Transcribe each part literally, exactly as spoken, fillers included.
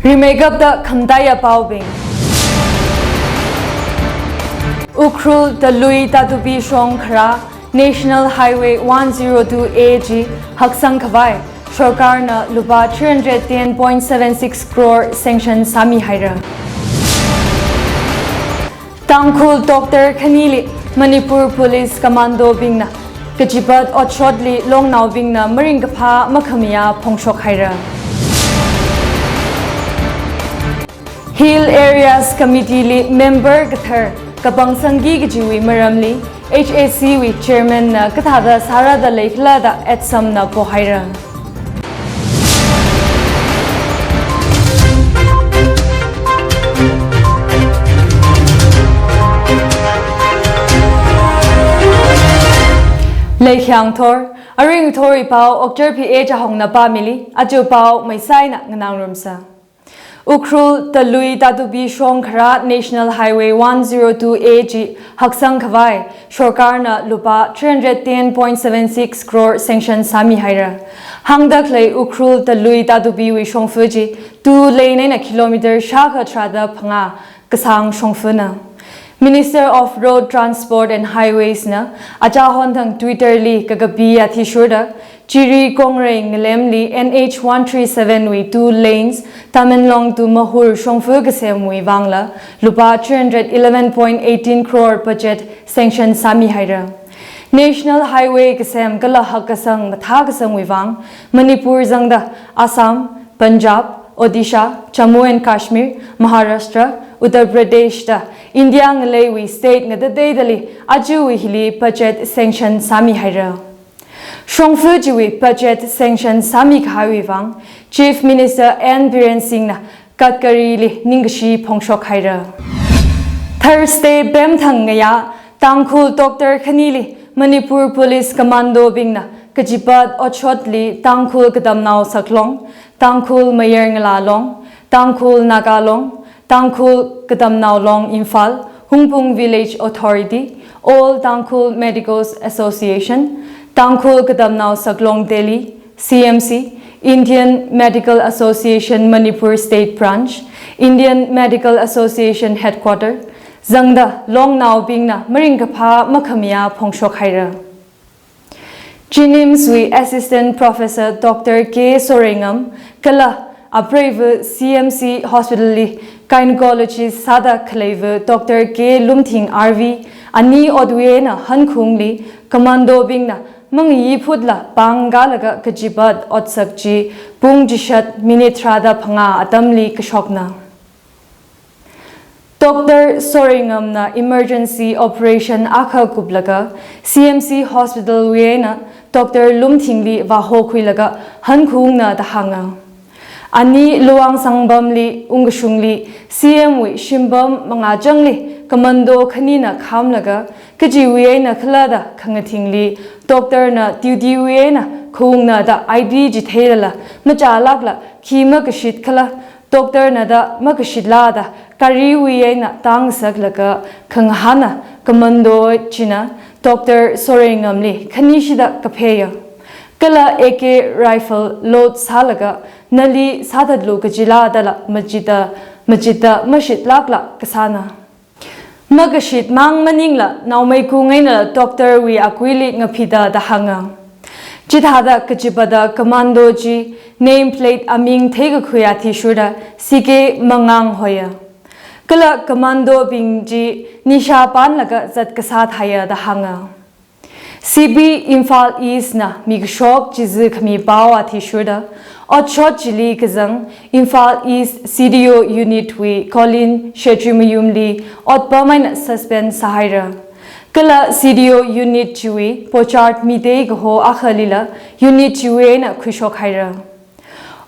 Rimeikapta khamataiya paobing. Ukhrul Talui Tatupi shongkhara National Highway one zero two A chi haksang khavai sorkarna lupā three hundred ten point seven six crore sanction sāmihaira. Tangkhul doctor khanili Manipur Police Commando bingna kachipat otshotli longnaobingna maringkaphā makhamayā phongshok haira. Hill Areas Committee li member kathar kapangsangki kajiwui maramli H A C wui chairman na kathāda sārada leikhala da atsamna pohaira. Leikhyang thor, aring thor ipao Okchar P A Chahongna pāmili, aja pao maisaina nganāngarumsa. Ukhrul Talui Tatupi shongkhara National Highway one zero two A chi haksang khavai sorkarna lupā three hundred ten point seven six crore sanction sāmihaira. Hāngda khalei Ukhrul Talui Tatupiwui shongfa chi two lane eina kilometer shākha tharāda phangā kasāng shongfana. Minister of Road Transport and Highways na achahon thang Twitter li kakapi athishurda, Chiri Kongrei ngalemli N H one three seven wui two lanes, Tamenglong to Mahur shongfa kasemwui vangla lupā three hundred eleven point eighteen crore budget sanction sāmihaira. National Highway kasem kala hakkasang mathākasangwui vang Manipur zangda Assam, Punjab, Odisha, Jammu and Kashmir, Maharashtra, Uttar Pradesh da India ngaleiwui state ngatateidali aja hili budget sanction sāmihaira. Shongfa chiwui budget sanction sāmikahaiwui vang Chief Minister N Biren Singh na Gadkari li ningkashi phongshok haira. Thursday pemthang ngayā Tangkhul doctor khanili Manipur Police Commando bingna kachipat otshotli Tangkhul Katamnao Saklong, Tangkhul Mayar Ngala Long, Tangkhul Naga Long, Tangkhul Katamnao Long Imphal, Hungpung Village Authority, All Tangkhul Medicals Association, Tangkhul Katamnao Saklong Delhi, C M C, Indian Medical Association Manipur State Branch, Indian Medical Association Headquarter, zangda longnaobingna maringkaphā makhamayā phongshok haira. JNIMS wui Assistant Professor Doctor K Sorengam kala apreiva C M C Hospital li gynecologist sāda khaleiva Doctor K Lumthing R V ani otwui eina Hankhungli commando bingna mangayi phutla pāng kalaga kachipat otsak chi pung chishat minute tharāda phangā atamli kashokna. Doctor Sorengamna emergency operation akha kuplaga C M C Hospital wui eina Doctor Lumthingli vāhokhuilaga Hankhungna da hānga. Ani Luwang Sangpamli ungkashungli C M wui shimpam mangachangli commando khanina khamlaga kajiwui eina khala da khangathingli doctor na duty wui eina khaungna da I D chitheilala machālākla khi makashit khala doctor na da makashitlada gariwui eina tāngsaklaga khangahāna commando china Doctor Sorengamli khanishida kapheiya. Kala A K rifle load sālaga nali sāthatlu kajila dala machita machita mashitlākla kasāna. Makashit mang maningla naomeikung eina doctor wui akuili ngaphida da hānga. Chithāda kachipada commando chi name plate aming theikakhui athishurda C K Mangang hoya. Kala commando bing chi nisha panlaga zat kasā thāya da hānga. C B Imphal East na mikashok chizi khami pao athishurda otshot chili kazang Imphal East C D O Unit wui Colin Shetrimayumli otpam eina suspend sāhaira. Kala C D O Unit chiwui pochard mitei kaho akhalila unit chiwui eina khuishok haira.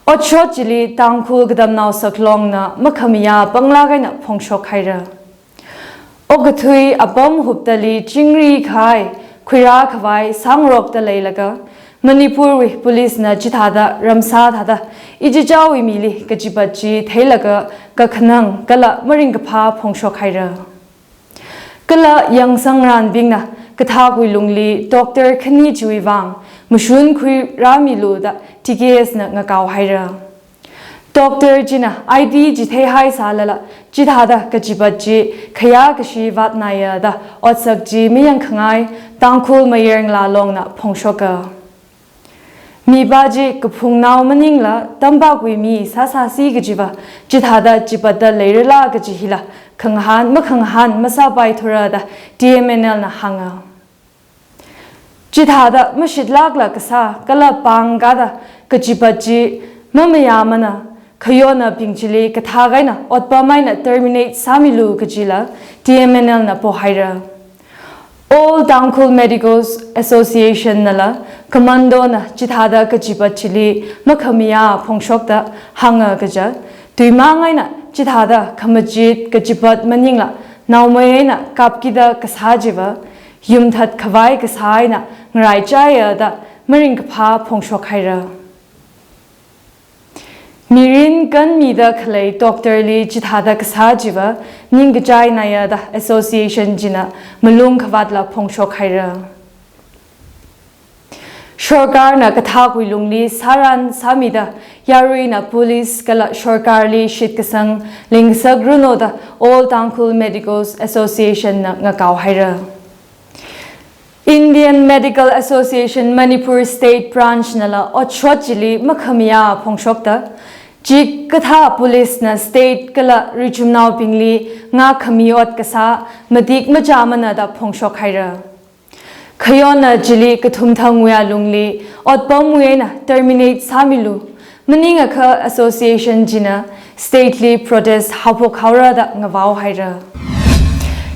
Otshot chili Tangkhul Katamnao Saklongna makhamayā panglāk eina phongshok haira. Okathui apam huptali chingri khai khuirā khavai sāngarokta leilaga Manipur wui police na chithāda ramsā thāda ichichāwui mili kachipat chi theilaga kakhanang kala maringkaphā phongshok haira. Kala yangsangranbingna kathākwui lungli doctor khani chiwui vang mashun khuirāmilu da T K S na ngakao haira. Doctor china I D chitheihaisālala, chithāda kachipat chi khayākashi vātnaiya da otsak chi mayangkhangai Tangkhul Mayar Ngalā Longna phongshoka. Mipā chi kaphungnao maningla, tampākwui mi sāsāsi kajiva, chithāda chipatda leirala kaji hila khangahān makhangahān masāpaithura da T M N L na hānga. Chithāda mashitlākla kasā kala pāng kada kachipat chi mamayāmana, khayonnaobing chili kathak eina otpam eina terminate sāmilu kajila T M N L na pohaira. All Tangkhul Medicals Association nala Commando na chithāda kachipat chili makhamayā phongshokta hānga kaja, tuimang eina chithāda khamachit kachipat maningla naomei eina kapkida kasā chiva yumthat khavai kasā eina ngaraichaiya da maringkaphā phongshok haira. Mirin kanmida khalei doctor li chithāda kasā chiva ningkachainaiya da association china malung khavātla phongshok haira. Sorkarna kathākwui lungli sāran sāmida yaruina police kala sorkarli shitkasang lingsak runo da All Tangkhul Medicals Association na ngakao haira. Indian Medical Association Manipur State Branch nala otshot chili makhamayā phongshokta, chikathā police na state kala richumnaobingli ngākhami ot kasā matik machāmana da phongshok haira. Khayonna chili kathumthangwui alungli otpamwui eina terminate sāmilu, maningakha association china state li protest haophok haora da ngavao haira.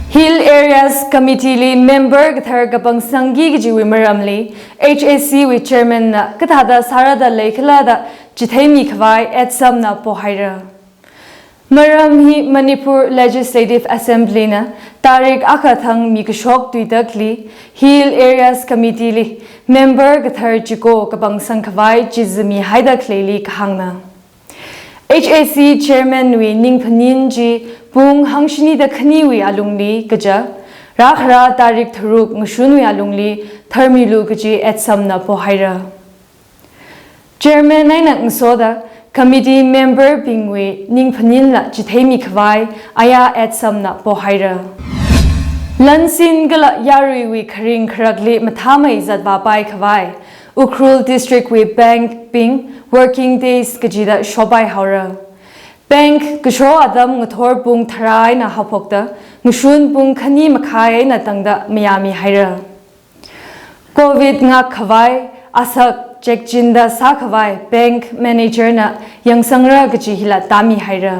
Hill Areas Committee li member kathar kapangsangki kajiwui maramli H A C wui chairman na kathāda sāra da leikhala da chitheimi khavai Etsam na pohaira. Maram hi Manipur Legislative Assembly na tarik akha thang mikashok tuitakli Hill Areas Committee li member kathar chiko kapangsang khavai chizami haida khaleili kahāngna. H A C chairman wui ningphanin chi pung hangshini da khaniwui alungli kaja, rākhara tarik tharuk ngashunwui alungli tharmilu kaji Etsam na pohaira. Chairman eina ngasoda committee member bingwui ningphaninla chitheimi khavai aya Etsam na pohaira. Lansin kala yaruiwui kharing kharakli mathāmei zatvāpai khavai Ukhrul District wui bank bing working days kajida shopai haora. Bank kasho atam ngathor pung tharā eina haophokta ngashun pung khani makhai eina tangda mayāmi haira. Covid ngak khavai asak chekchinda sā khavai bank manager na yangsangra kaji hila tāmi haira.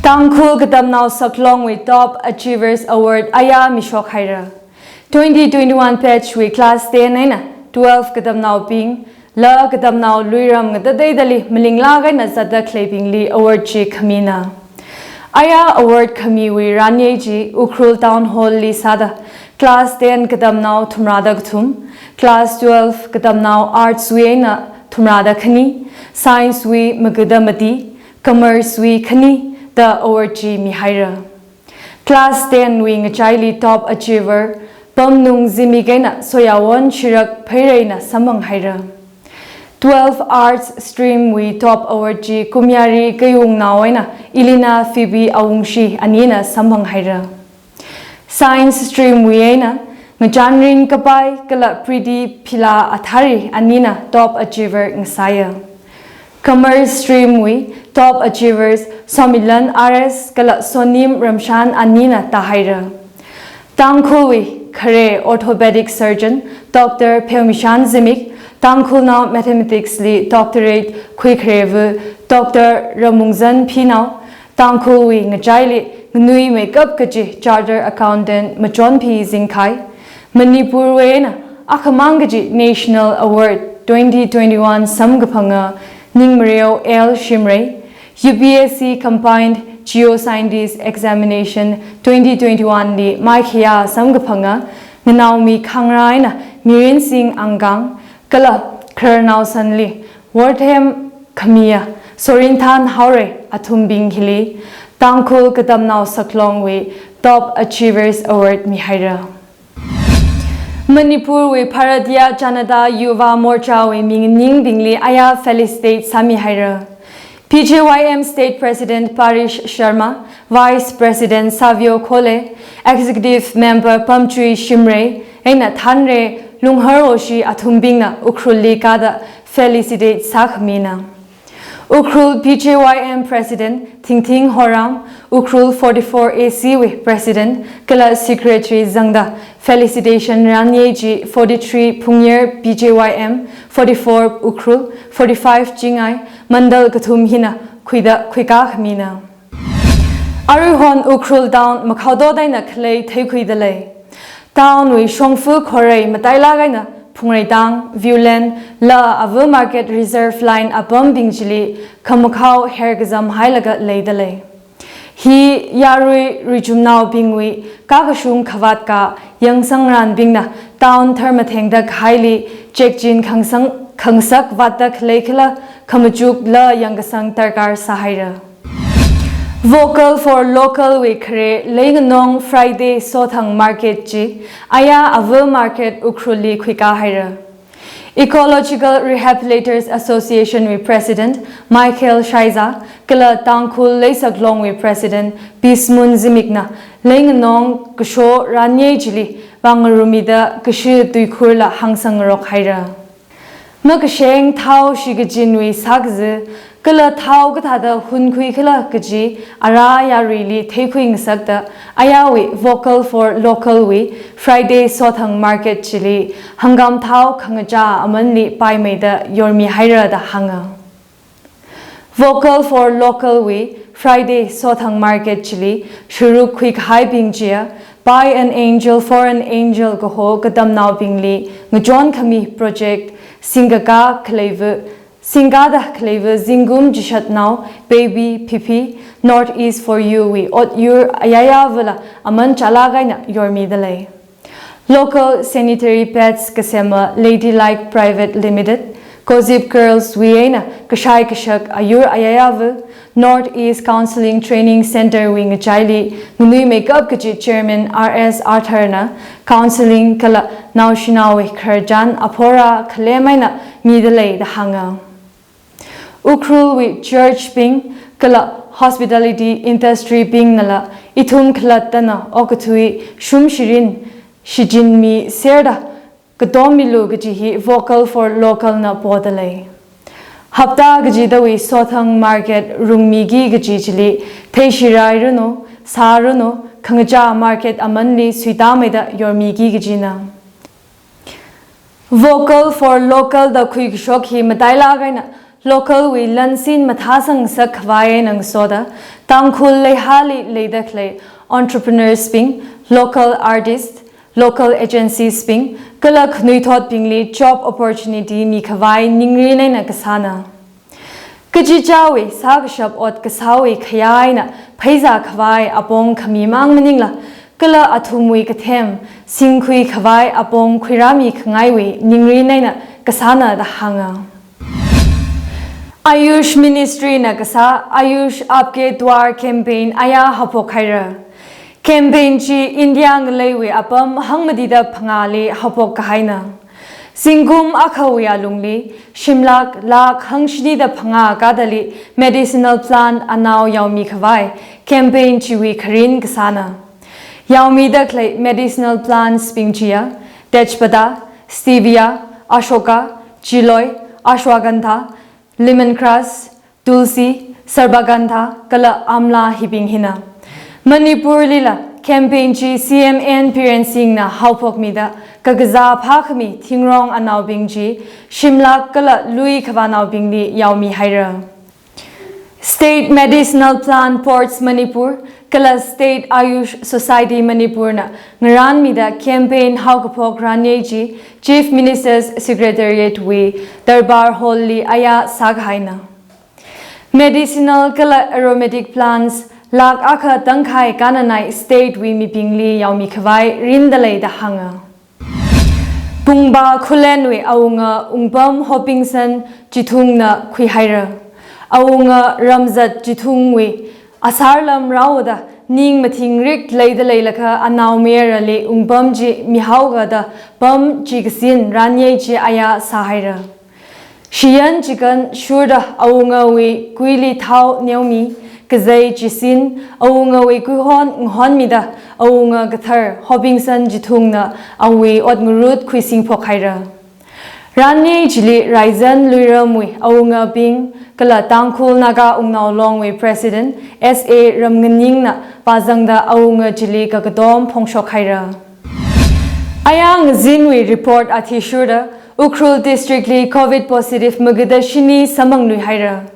Tangkhul Katamnao Saklongwui Top Achievers Award aya mishok haira. Twenty twenty-one batch wui class ten eina twelve katamnaobing, la katamnao luiram ngatateidali malinglāk eina zatda khaleibingli award chi khamina. Aya award khamiwui ranyei chi Ukhrul Town Hall li sāda class ten katamnao thumrada kathum, class twelve katamnao arts wui eina thumrada khani, science wui magada mati, commerce wui khani da award chi mihaira. Class ten wui ngachaili top achiever Pamnung Zimik eina Soyawon Shirak Pheireina samphang haira. Twelve arts stream wui top award chi Kumyari Kayungnao eina Elena Phoebe Awungshi anina samphang haira. Science stream wui eina Ngachanring Kapai kala Preeti Phila Athari anina top achiever ngasāya. Commerce stream wui top achievers Somilan R S kala Sonim Ramshan anina tāhaira. Tangkhulwui khare orthopedic surgeon Doctor Pheomishan Zimik, Tangkhulnao mathematics li doctorate khuikharevu Doctor Ramungzan Phinao, Tangkhulwui ngachaili nganaimeikap kaji chartered accountant Machonphi Zingkhai, Manipurwui eina akhamang kaji National Award twenty twenty-one samkaphanga Ningmareo L Shimray, U P S C Combined Geoscientist Examination twenty twenty-one li maikhayā samkaphanga Nganaomi Khangra eina Mirin Singh Angkang, kala khararnao sanli Wortham khamiya Sorinthan Haorei athumbing hili Tangkhul Katamnao Saklongwui Top Achievers Award mihaira. Manipurwui Bharatiya Janata Yuva Morcha wui minganingbingli aya felicitate sāmihaira. P J Y M State President Parish Sharma, Vice President Savio Khole, Executive Member Pamchui Shimray, eina Thanre Lungharoshi athumbingna Ukhrulli kāda felicitate sākhamina. Ukhrul P J Y M President Thingthing Horam, Ukhrul forty-four A C wui President kala Secretary zangda felicitation ranyei chi forty-three Phungyer P J Y M, forty-four Ukhrul, forty-five Chingai, Mandal kathum hina khuida khuikākhamina. Aruihon Ukhrul Town makhaotot eina khalei theikhuidalei. Town wui shongfa khorei matailāk eina Phungreitang, Viewland, la Ava Market Reserve Line apambing chili khamakhao her kazam hailaga leidalei. Hi yarui ruichumnaobingwui kakashung khavāt ka yangsangranbingna town tharmathengda khaili chekchin khangsang, khangsak vātda khalei khala khamachuk la yangkasang darkar sāhaira. Vocal for Local wui khare Leinganong Friday Sothang Market chi aya Ava Market Ukhrulli khuikāhaira. Ecological Rehabilitators Association wui President Michael Shaiza kala Tangkhul Leisaklong wui President Pismun Zimikna Leinganong kasho ranyei chili vāngarumida kashi tuikhurla hāngsangrok haira. Makasheng thao shikachinwui sākaza kala thao kathāda hunkhui khala kaji ara yaruili theikhui ngasakta ayawui Vocal for Local wui Friday Sothang Market chili hangam thao khangachā amanli paimeida yormihaira da hānga. Vocal for Local wui Friday Sothang Market chili sharuk khuikahaibing chiya By an Angel for an Angel kaho katamnaobingli ngachonkhami project singkakā khaleiva, singkāda khaleiva zingkum chishatnao Baby Phipi, North East for You wui otyur ayāyāvala aman chālāk eina yormidalei. Local sanitary pads kasema Ladylike Private Limited, Kozhip Girls wui eina kashai kashak ayur ayāyāva, North East Counselling Training Centre wui ngachaili nganuimeikap kaji Chairman R S Arthur na counselling kala naoshinaowui khararchan aphora khalem eina midalei da hānga. Ukhrulwui church bing kala hospitality industry bingnala ithum khalattana okathui shumshirin shichinmiserda katommilu kaji hi Vocal for Local na podalei. Hapta kachidawui Sothang Market rungmiki kaji chili theishirairanu, sāranu, khangachā market amanli suitāmeida yormiki kajina. Vocal for Local da khuikashok hi matailāk eina local wui lansin mathāsang ngasak khavai eina ngasoda Tangkhul leihāli leida khalei entrepreneurs bing, local artist, local agencies bing kala khanuithotbingli job opportunity mikhavai ningrin eina kasāna. Kachichāwui sākashap ot kasāwui khayā eina pheizā khavai apong khamimang maningla kala athumwui kathem singkhui khavai apong khuirāmi khangaiwui ningrin eina kasāna da hānga. Ayush Ministry na kasā Ayush Aapke Dwar campaign aya haophok haira. Campaign chi India ngaleiwui apam hangmatida phangāli haophok kahaina. Zingkum akhawui alungli shimlak lakh hangshinida phangā kadali medicinal plant anao yaomi khavai campaign chiwui kharin kasāna. Yaomida khalei medicinal plants bing chiya Tejpata, Stevia, Ashoka, Giloy, Ashwagandha, Lemongrass, Tulsi, Sarvagandha, kala Amla hibing hina. Manipurlila campaign chi C M N Biren Singh na haophokmida kakazā phākhami thingrong anaobing chi shimlak kala lui khavānaobingli yaomi haira. State Medicinal Plant Boards Manipur kala State Ayush Society Manipur na ngaranmida campaign haokaphok ranyei chi Chief Minister's Secretariat wui Darbar Hall li aya sākahaina. Medicinal kala aromatic plants lakh akha tangkhai kananai state wui mibingli yaomi khavai rindalei da hānga. Pungba Khullenwui awunga Wungpam Hopingson Chithung na khuihaira. Awunga Ramzat Chithung wui asarlam raoda ning mathingrik leida leilakha anaomayarali wungpam chi mihaoga da pam chi kasin ranyei chi aya sāhaira. Shiyan chikan shurda awungawui kuili thao neomi, kazei chisin, awungawui kuihon ngahonmida, awunga kathar Hobingson Chithungna awui ot ngarut khuisingphok haira. Ranni chili Raizan Luiramwui awungabing kala Tangkhul Naga Wungnao Longwui President S A Ramnganingna pazangda awunga chili kakatom phongshok haira. Aya ngazinwui report athishurda Ukhrul District li Covid positive magada shini samphang lui haira.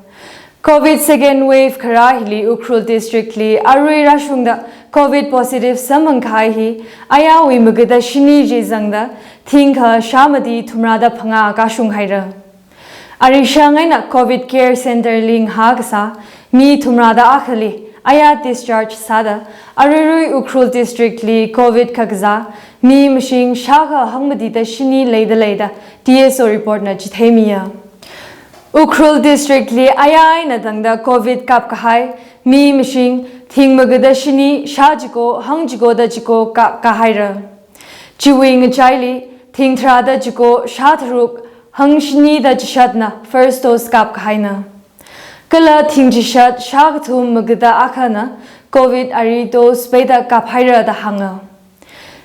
Covid second wave kharā hili Ukhrul District li arui rāshungda Covid positive samphang kahai hi ayawui magada shini chi zangda thingkha shāmati thumrada phangā kashung haira. Arishang eina Covid Care Center li ngahā kasā mi thumrada akhali aya discharge sāda aruirui Ukhrul District li Covid kakazā mi mashing shākha hangmatida shini leida leida T S O report na chitheimiya. Ukhrul District li aya eina tangda Covid kap kahai mi mashing thing magada shini shā chiko hang chikoda chiko kap kahaira. Chiwui ngachaili thing tharāda chiko shā tharuk hang shinida chishatna first dose kap kahaina. Kala thing chishat shā kathum magada akhana Covid ari dose peida kap haira da hānga.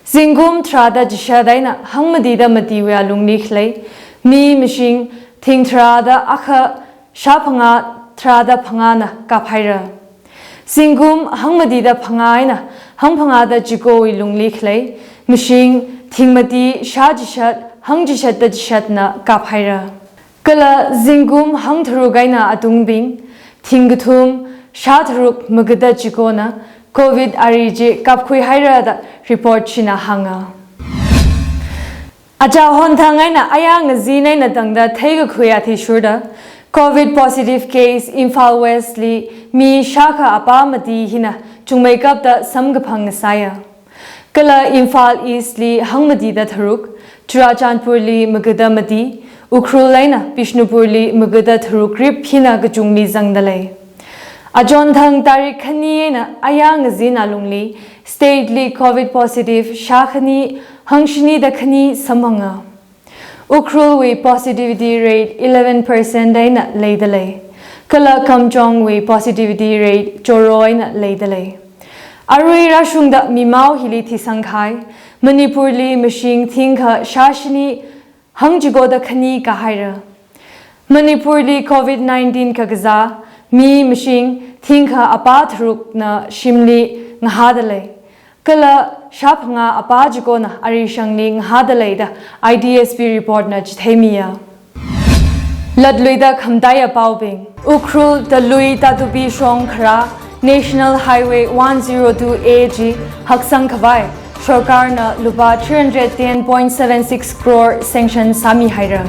Zingkum tharāda chishat eina hangmatida matiwui alungli khalei mi mashing thing tharāda akha shā phangā tharāda phangāna kap haira. Zingkum hangmatida phangā eina hang phangāda chikowui lungli khalei mashing thing mati shā chishat hang chishatda chishatna kap haira. Kala zingkum hang tharuk eina atungbing thing kathum shā tharuk magada chikona Covid ari chi kapkhui haira da report china hānga. Achā honthang eina aya ngazin eina tangda theikakhui athishurda Covid positive case Imphal West li mi shākha apā mati hina chungmeikapta samkaphang ngasāya. Kala Imphal East li hangmatida tharuk, Churachandpur li magada mati, Ukhrul eina Bishnupur li magada tharuk rip hina kachungli zangda lei. Achonthang tarik khani eina aya ngazin alungli state li Covid positive shā khani hang shinida khani samphanga. Ukhrulwui positivity rate eleven percent eina leida lei. Kala Kamjongwui positivity rate choro eina leida lei. Arui rāshungda mimao hili thisang kahai Manipur li mashing thingkha shā shini hang chikoda khani kahaira. Manipur li Covid nineteen kakazā mi mashing thingkha apā tharukna shimli ngahāda lei. Kala shā phangā apā chikona arishangli ngahāda leida I D S P report na chitheimiya. Latluida khamtaiya paobing. Ukhrul Talui Tatupi shong kharā National Highway one zero two A chi haksang khavai sorkarna lupā three hundred ten point seven six crore sanction sāmi haira.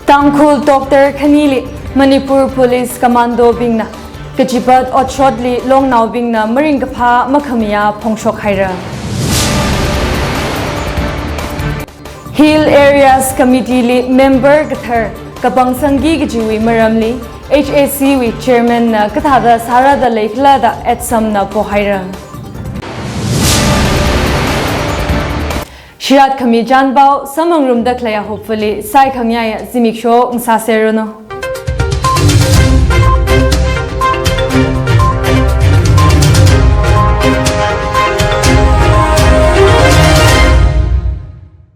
Tangkhul doctor khanili Manipur Police Commando bingna kachipat otshotli longnaobingna maringkaphā makhamayā phongshok haira. Hill Areas Committee li member kathar kapangsangki kajiwui maramli H A C wui chairman na kathāda sārada leikhala da atsam na pohaira. Shirat khami chānpao samphang ngarumda khaleiya hopefully saikhangayāya zimiksho ngasāserranu.